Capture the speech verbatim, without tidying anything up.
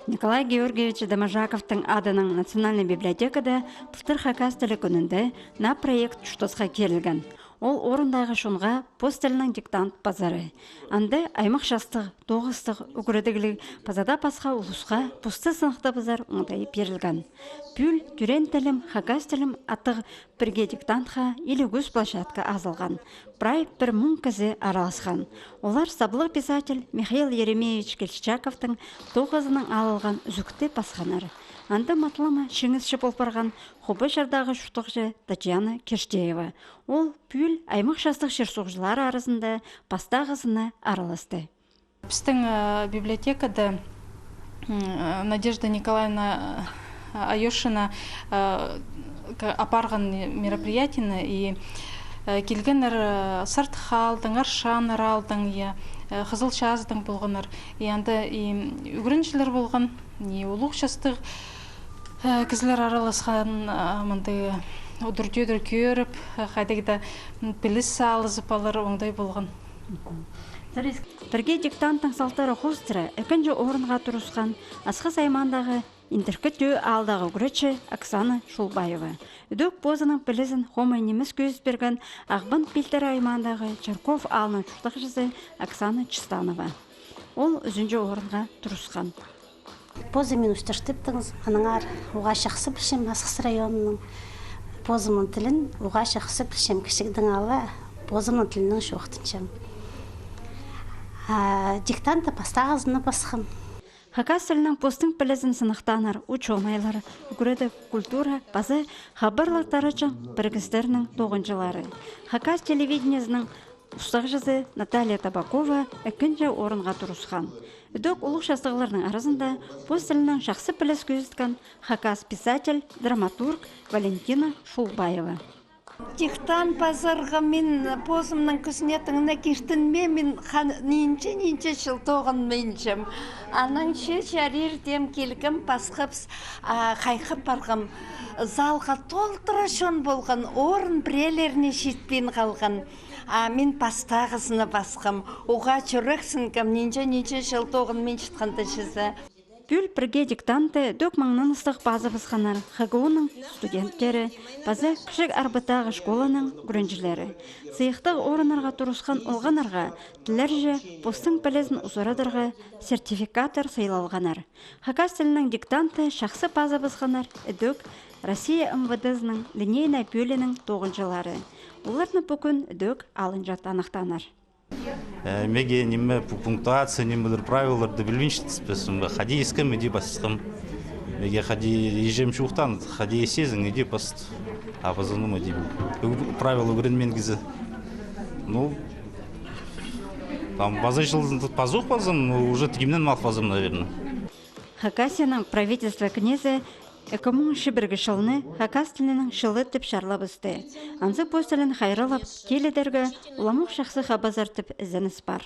Николай Георгиевич Доможаковтың адынаң Национальный библиотекада пылтыр хакас тілі кӱнінде наа проект чуртасха кирілген. Ол орындағы чонға пос тілінең диктант пазары. Анда аймах частығ, тоғыстығ, ӱгредігліг паза даа пасха улусха посты сыныхтабызар оңдай пирілген. Пӱӱл «Тӧреен тілім, хакас тілім» аттығ пірге диктантха илиг ӱс площадка азылған. Прай пір муң кізі араласхан. Олар саблығ писатель Михаил Еремеевич Кильчичаковтың тоғызынаң алылған ӱзӱкті пасханнар. Анда матлама чиңісчі пол парған Хобай чардағы чуртағҷы Татьяна Киржеева. Ол пӱӱл аймах частығ чир-суғҷылары аразында пастағызына араласты. Пістің, э, библиотекада, м, э, Надежда Николаевна, э, Айошина, э, к-, апарған мероприятиені, и, э, килгеннер, э, Сартых аалдаң, Аршаннар аалдаң, я, э, Хызыл Чазыдаң полғаннар. И анда и ӱгренҷілер полған, и улуғ частығ, э, кізілер араласхан, э, мындағ удур-тӧдір кӧріп, э, хайдағ-да, м, піліс алызып алар оңдай полған. Пірге диктанттың салтары хоостыра ікінҷі орынға турысхан Асхыс аймаандағы Индіркі Тӧӧ аалдағы ӱгретчі Оксана Шулбаева. Ідӧк позының пілізін хомай нимес кӧзіт пирген Ағбан Пилтірі аймаандағы Чарков аалның чуртағҷызы Оксана Чистанова. Ол ӱзінҷі орынға турысхан. Позы мин усташтыптыңыз, аннаңар уғаа чахсы пілчем Асхыс районының. Позымның тілін уғаа чахсы пілчем, кічігдең ала позымның тілінең чоохтанчам. А, диктантты пастағызына пасхам. Хакас тілінең постың пілізін сыныхтааннар учёнайлар, ӱгредіг, культура паза хабарлығ таратчаң пірігістернің тоғынҷылары. Хакас телевидениезінің устағҷызы Наталья Табакова ікінҷі орынға турысхан. Ідӧк улуғ частығларның аразында пос тілінең чахсы піліс кӧзіткен хакас писатель, драматург Валентина Шулбаева. Диктант пазарға мин позымның кӱснетіңне киртінмеем, мин хан-, нинҷе-нинҷе чыл тоғынминчам. Анаң че чарир тем килгем, пасхабыс, а, хайхап парғам. Залға толтыра чон полған, орын пірелеріне читпин халған. А мин пастағызына пасхам. Уғаа чӱрексінгем, нинҷе-нинҷе чыл тоғынминчатханда чізе. Пӱӱл пірге диктантты ідӧк маңнаныстығ пазыбысханнар ХГУ-ның студенттері паза Кічіг Арбаттағы школаның ӱгренҷілері. Сыйыхтығ орыннарға турысхан олғаннарға тіллерҷе постың пілізін узарадарға сертификаттар сыйлалғаннар. Хакас тілінең диктантты чахсы пазыбысханнар ідӧк Россия МВД-сының линейнай пӧлиинің тоғынҷылары. Оларны пу кӱн ідӧк алынҷа таныхтааннар. Э, меге ниме, пу пунктуация, нимелер, правилаларды пілбинчетпеспін бе, хайди искем, иди пастым. Меге хайди иҷем чоохтаан, хайди исчезің, иди паст. А пазыным, иди. Правила ӱгренмин кізі. Ну, там паза чыл пазох пазым, ну, уже тігімнен мал пазым, наверное. Хакасияның правительство кнезі ікі муң чибіргі чылны хакас тілінің чылы тіп чарлабысты. Анзы пос тілін хайраллап, тилідерге уламох чахсы хабазар тіп ізеніс пар.